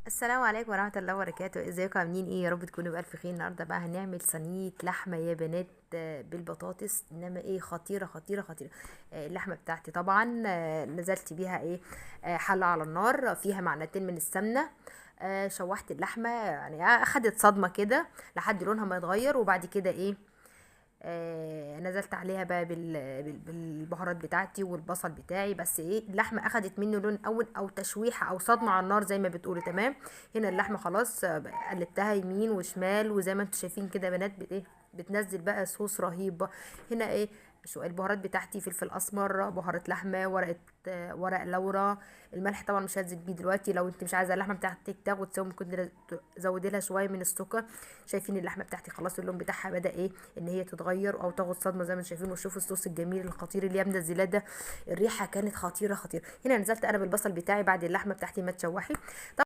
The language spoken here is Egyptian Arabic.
السلام عليكم ورحمة الله وبركاته. ازيكم؟ عاملين ايه؟ يا رب تكونوا بألف خير. النهارده بقى هنعمل صينية لحمة يا بنات، بالبطاطس، انما ايه خطيرة خطيرة خطيرة. اللحمة بتاعتي طبعا نزلت بيها ايه، حلة على النار فيها معلقتين من السمنة. شوحت اللحمة، يعني اخدت صدمة كده لحد لونها ما يتغير، وبعد كده ايه نزلت عليها بقى بالبهارات بتاعتي والبصل بتاعي. بس ايه اللحمة اخدت منه لون اول او تشويحه او صدمة على النار زي ما بتقولوا، تمام. هنا اللحمة خلاص قلبتها يمين وشمال، وزي ما انتم شايفين كده يا بنات ايه بتنزل بقى صوص رهيب. هنا ايه شو البهارات بتاعتي، فلفل اسمر، بهارات لحمه، ورقة ورق لورا، الملح طبعا مش هنزل بيه دلوقتي. لو انت مش عايزه اللحمة بتاعتك تاخد سوا ممكن تزودي لها شوية من السكر. شايفين اللحمة بتاعتي خلاص اللون بتاعها بدا ايه ان هي تتغير او تاخد صدمة زي ما انتم شايفين. وشوفوا الصوص الجميل الخطير اللي هي منزلاه ده، الريحة كانت خطيرة خطيرة. هنا نزلت انا بالبصل بتاعي بعد اللحمة بتاعتي ما اتشوحت.